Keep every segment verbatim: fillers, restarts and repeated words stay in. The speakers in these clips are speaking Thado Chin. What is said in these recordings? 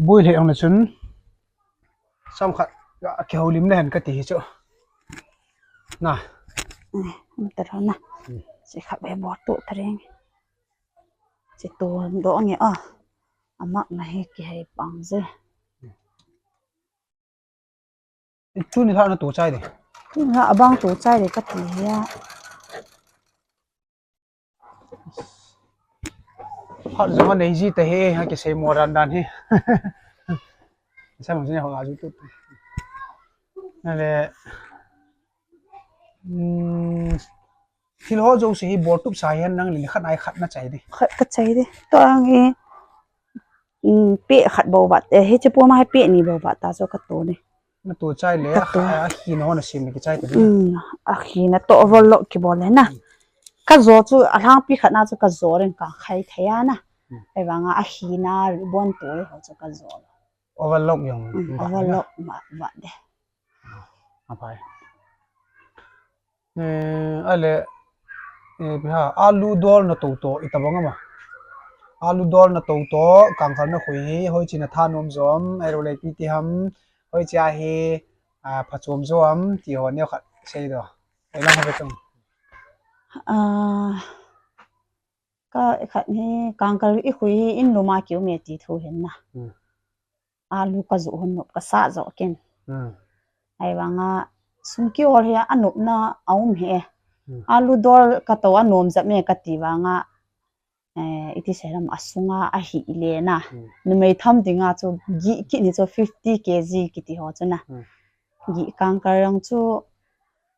Boi lheh jongle chun chomkhat kihoulim le hen kati hi chu. Na. Umta lhon na. Chi khat be bol tu ta reng. Chi tu do nge a. Amak na hi kihei pang je. Tuni lha na tu chai de. Tuni lha abang tu chai de kati hi a. Hat jong anei ji ta hi, ha kisei mo dan dan hi. Sa mo jing ho a ju tu. Nale. Hmm. Thil ho jouse hi bol tup sa hihen nang le khat nai khat na chai de. Khat ka chai de. To ang e. Um, pe khat bou vat. Eh, hiche puma hi pe ni bou vat ta chu ka tu ni. Na tu chai le, ka tu. A, a khi na ho na sim le kichai ta de. Um, a khi na to overlock kibol le na. Ka jo chu alhangpi khat na chu ka jo reng ka khai thei a na. Ahivanga a khi na ribbon tu ho chu ka jo. Overlock jong. Um, overlock ma, vat de. A phai. Eh, ale, eh, ipi ham, alu dol na to to, itobang ama. Alu dol na to to, kangkhal na khui hi, hoiche na thanom jom, ahilou le ipi ti ham, hoiche a hi, a, phachom jom, ti ho neo khat sei do. Ei lang ho chung. Ah, ka khat hi, kangkhal i khui hi, in lum a kium e ti thu hin na. Hmm. Alu ka ju hon nop ka sa jo ken. Hmm. Ahivanga sum kihol hi a nopna a um hi e. Hmm. Alu dol ka to a nom jep me ka ti vanga, eh, iti sei lam a sunga a hih le na. Hmm. Numei tham dinga chu gih kit ni chu fifty K G kiti ho chu na. Hmm. Gih kangkhal jong chu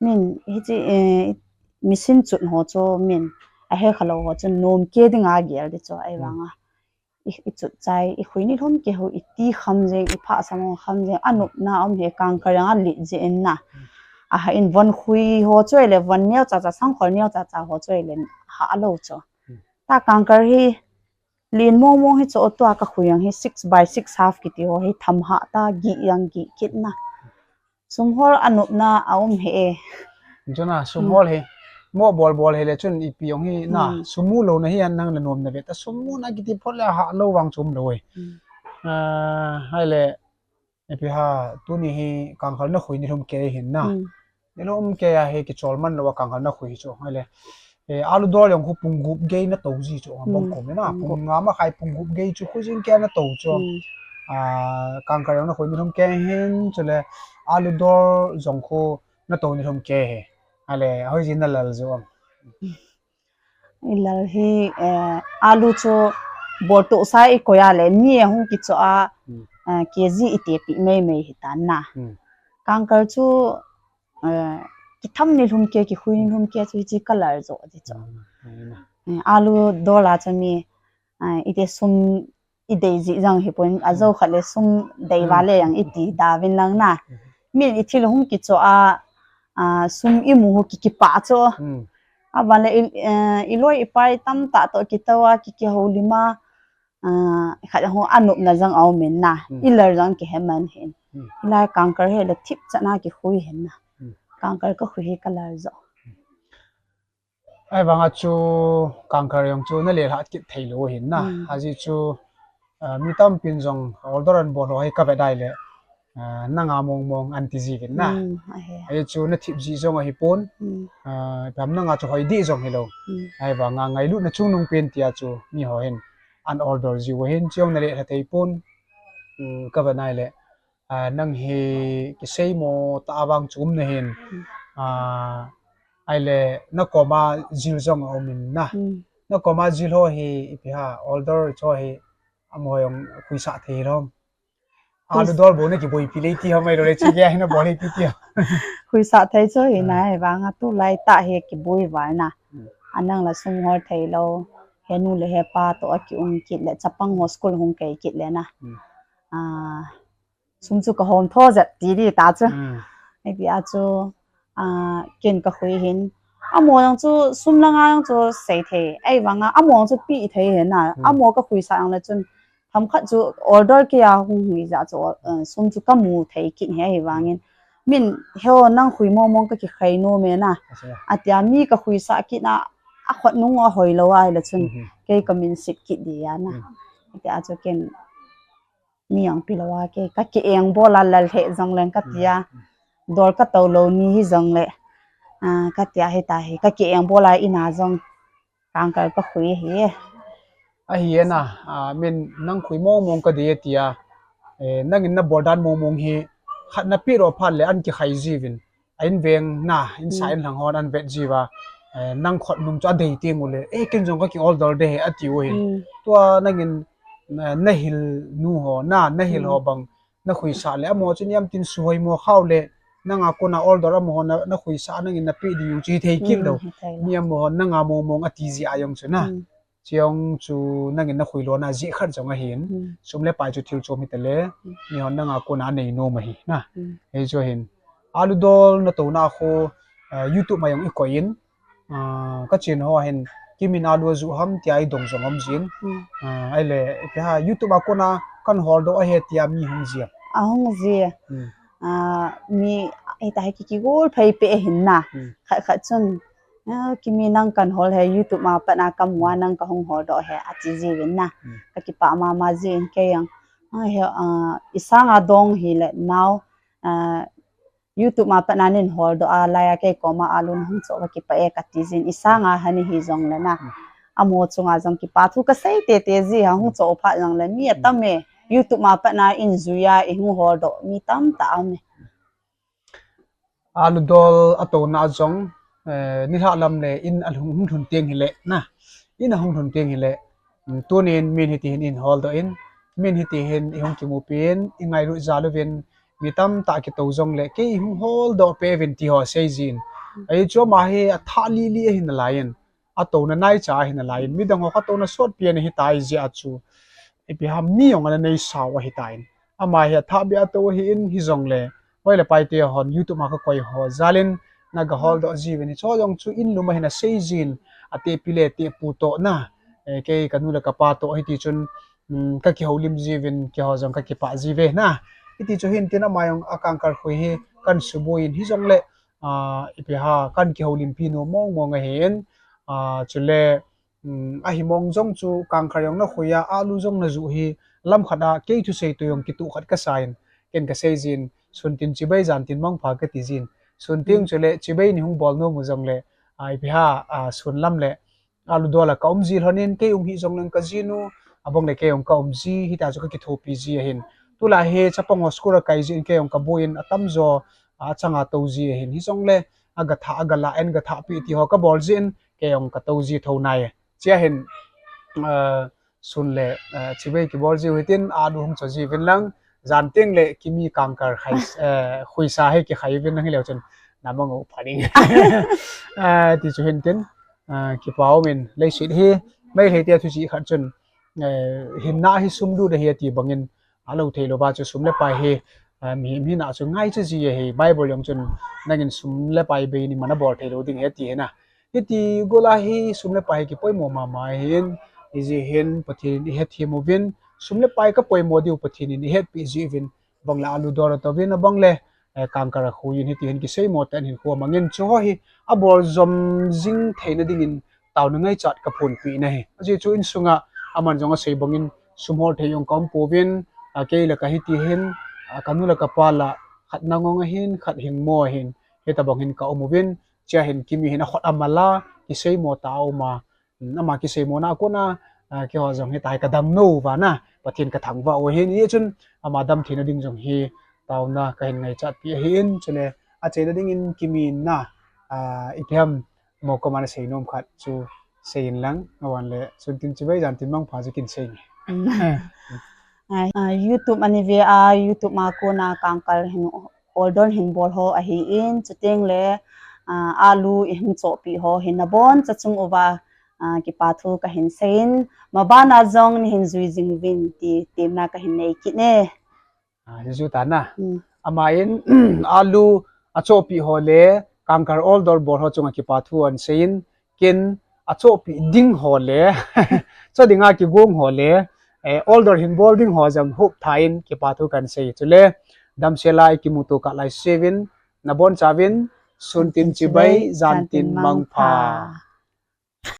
min hiche, eh, machine chut ho chu min a he khalou ho chu nom ke dinga gel di chu ahivanga. I, i chut chai, i khui ni lhum ke ho, i ti kham jeng, i phah sam ho kham jeng, a nopna um hi kangkhal jeng a lit jeng in na. A ha in von khui ho chu le, von neo cha cha, sangkhol neo cha cha ho chu le, ha lo chu. Hmm. Ta kangkhal hi, lin mong mong hi chu, tua ka khui jeng hi six by six half kiti ho hi, tham ha ta, gih jeng gih kit na. Sum hol a nopna a um hi e. Chuna, sum hol hi. Mo bol bol hi le chun ipi jong hi na. Hmm. Sum mu lou na hi an nang le nom na ve ta. Sum mu na kiti phot le ha lou vang chu um lou e. Hmm. Ah, hai le, ipi ham, tuni hi kangkhal na khui ni lhum ke hin na. Hmm. Ni lhum ke a hi kichol man lou a kangkhal na khui chu. Hai le, Eh, alu dol jong khu pung gup gei na to ji chu, hmm, bang kom na, pung gup. Pung nga ma khai pung gup gei chu khu jing ke na to chu. Hmm. Ah, kangkhal jong na khui ni lhum ke hin chu le, alu dol jong khu na to ni lhum ke he. Ale, hoi ji na lal ju am. I lal hi, eh, alu chu bol to sa i koi a le, ni a hung kicho a, hmm, eh, K G i te pi mei mei hi ta na. Hmm. Kangkhal chu Eh, kitham ni lhum ke, kikhui ni lhum ke chu hiche color jo di chu. Mm, mm. Eh, alu dol a chu mi, eh, ite sum i dei ji jang hi pon, a jo khat le sum dei, mm, va le jang i ti da vin lang na. Mm. Min i thil hung kicho a, a, sum i mu ho ki kipah chu. Mm. A van le i, eh, i loi i pai tam ta to kito a ki, kihoulim a, Ah, khat ho a nopna jang a um in na, hmm, i lal jang kihe man hin. Hmm. Hilai kangkhal hi le thip chan a kikhui hin na. Hmm. Kangkhal ka khui hi ka lal jo. Ahivanga chu kangkhal jong chu na le lha kit thei lou hin na. Hmm. Ajeh chu, ah, mi tampin jong order an bol ho hi ka ve dai le. Ah, nanga mong mong an ti ji vin na. Hmm, ahe. Ahi chu na thip ji jong ahi pon. Hmm. Ah, ipi ham nanga chu hoi di jong hilou. Hmm. Ahivanga ngailutna chungnung pen tia chu mi ho hin an order ji u hin chu jong na le lha thei pon. Hmm, ka ve nai le. Ah, nang hi kisei mo ta a vang chu um na hin. Hmm. Ah, ahile na koma jil jong a um in na. Hmm. Na koma jil ho hi ipi ham order chu hi amaho jong khuisah thei lou. Alu dol bou na kiboipi le ti ham, ahilou le chi gei a hi na bol le ti ti ham. Khuisah thei chu hi na, hmm, ahivanga tulai tah hi kiboi val na. Hmm. Anang la sum hol thei lou. He nu le he pa to a kium kit le, chapang ho school hung kei kit le na. Hmm. Ah, sum chu ka hom tho jep ti di ta chu. Hmm. Ipi a chu, ah, ken ka khui hin. Amaho jong chu sum langa jong chu sei thei. Ahivanga amaho jong chu pi thei hin na. Hmm. Amaho ka khuisah jong le chun Themkhat chu order kei a hung hi jeh chu, eh, sum chu kamu thei kit hi ahi vangin. Min, "Heo, nang khui mong mong kakikhai nom e na." Asa. Atia mi kakhuisah kit na, akhut nung ahoi lou ahile chun, Mhm. kei kamin sit kit ding ahi na. Mhm. Atia chu ken mi ahung pe lou a kei, kaki engbol a lal he jong leng katia. Mhm. Dol katou lou ni hi jong le, ah, katia hita hi, kaki engbol a in a jong kangkal kakhui hi. Ahi e na, ah, min nang khui mong mong kadei atia, eh, nangin nabol dan mong mong hi, khat napeh lou phat le an kikhai jiuvin. A inveng na, insa Hmm. inlhang hon an vet jiuva, eh, nang khut nung chu adei teng ule, "Eh, ken jong kaki order de he," ati u hin. Hmm. Tua nangin, na, nahil nu ho, na, nahil Hmm. ho bang, nakhuisah le, amaho chun iam tin suhoi mo khau le, nanga kona order amaho na, nakhuisah nangin napeh ding jong chu hithei kit Hmm, lou. hithei lou. Mi amaho nanga mong mong ati jeh a jong chu na. Hmm. Chujong chu nangin nakhui lona jeh khat jong ahin. Hmm. Sum le pai chu thil chom hita le, Hmm. mi hon nanga kona anei nom ahi na. Hmm. Hichu ahin. Alu dol natouna khu, eh, YouTube a jong ikoi in. Ah, kachin ho hin, "Kimin alu ajuh ham?" tia idong jong um jin. Hmm. Ah, ahile, ipi ham, YouTube a kona kahin holdoh ahi tia mi hung jia. Ahung jia. Hmm. Ah, mi, hita hi ki, kigol phei peh ahin na. Hmm. Khat khat chun, "Ah, Kimi nang kahin hol he, YouTube a pat na kamu a nang kahung holdoh he," ati jiuvin na. Hmm. Kakipah mama jin kei jong. Ah, he, ah, isanga dong hile nao, ah, YouTube a pat na neihin holdoh a, lai a kei koma alu nahung choh kakipah e kati jin, isanga hani hi jong le na. Hmm. Amaho chunga jong kipa thu kasei tete ji, ahung choh phat jong le mi Hmm. atam e. YouTube a pat na in jui a, ihung holdoh mi tamtah aum e. Alu dol atouna jong, eh, nilhah lam le in ahung lhun teng hile na. In ahung lhun teng hile, mm, tunin min hiti hin in holdoh in, min hiti hin ihung kimupi in, ingailut jal uvin, mi tamtah kitou jong le, kei ihung holdoh peh uvin ti ho sei jin. Ahi chu ama hi athah lili ahi nalai in, atouna naicha ahi nalai in, midang ho kha touna sotpi ana hitai jeh a chu, ipi ham mi jong ana neisau ahitan. Ama hi athah beh a tou ahin, hijong le, hoi le pai te hon YouTube a kakoi ho jal in, naga holdoh jiuvin, hicho jong chu in lum ahin asei jin, atehpi le tehpu toh na, eh, kei kanu le kapa toh hiti chun, um, kakihoulim jiuvin, keiho jong kakipah jiuve na. Hiti chu hin tin ama jong akangkal khui hi kahin suboi in, hijong le, ah, ipi ham, kahin kihoulimpi nom mong mong ahin, ah, chule, um, ahi mong jong chu kangkal jong nakhui a, alu jong najuh hi, lam khat a, kei thusei toh jong kitoh khat kasa in, ken kasei jin, sun tin chibai jan tin mangpha kati jin. Sun tin Hmm. chule chibai nei hung bol nom u jong le, ah, ipi ham, ah, sun lam le, alu dol a kaum ji lhon in, kei um hih jong leng kajinu, abang le kei jong kaum ji, hita chu kakithopi ji ahin. Tulai hi chapang ho school a kai jin, kei jong kaboi in, atamjo, ah, achanga tou ji ahin. Hijong le, aga thah, aga lah in, aga thah pi ti ho kabol jin, kei jong katou ji thou nai. Chia hin, ah, sun le, ah, chibai kibol jiu hitin, alu hung cho jiuvin lang, jan teng le Kimi kangkal khai, eh, khuisa hi kikhai uvin lang hileu chun, na mangou pha ding. Ah, ti chu hin tin, ah, kipa um in, leiset hi, Meitei te thuchih khat chun, eh, hinna hi sum lut ahi ati bangin, alou thei louva chu sum le pai hi, ah, mihem hinna chu ngaicha ji ahi, Bible jong chun, nangin sum le pai bei in iman abol thei lou ding ahi ati hi na. Hiti gol a hi sum le pai hi kipoimo mama ahin, hijeh hin Pathen in ihethem uvin, sum le pai kapoimo diu Pathen in ihetpi jiuvin, abang le alu dol atouvin, abang le, eh, kangkal akhui in, hiti hin kiseimo tah in hinkho amangin, chuho hi abol jom jing theina dingin taona ngaichat kaphonpeh na ahi. Ajeh chu insunga aman jong asei bangin sum hol thei jong kaum pouvin, ah, kei la kahiti hin, ah, kanu le kapa la khat nangong ahin, khat hingmo ahin, hitabang hin kaum uvin, chia hin Kimi hin akhut amal a, kiseimo tah a aum a, um, ama kiseimona a kona, ah, keiho jong hitia hi kadam nom uva na, Pathen kathangvah u ahin, hijeh chun ama damtheina ding jong hi taona kahin ngaichatpi ahin, chule achaina dingin Kimi in na, ah, ipi ham, mo koma nasei nom khat chu sei in lang, aban le sun tin chibai jan tin mangpha chu kin sei nge. Ai, ah, YouTube a neive a, YouTube a kona kangkal hin order hin bol ho ahin, chuteng le, ah, alu ihung chohpeh ho hin naboncha chung uva, ah, kipa thu kahin sei in, maban a jong neihin jui jing uvin ti temna kahin nei kit e. Ah, hiju ta na. Hmm. Ama in, alu achohpeh ho le, kangkal order bol ho chunga kipa thu ahin sei in, ken achohpeh ding ho le, cho dinga kigong ho le, Eh, order hin bol ding ho jong hop tha in kipa thu kan sei. Chule, damsel a ikimuto kah lai seuvin, nabon chauvin, sun tin chibai, jan tin mangpha.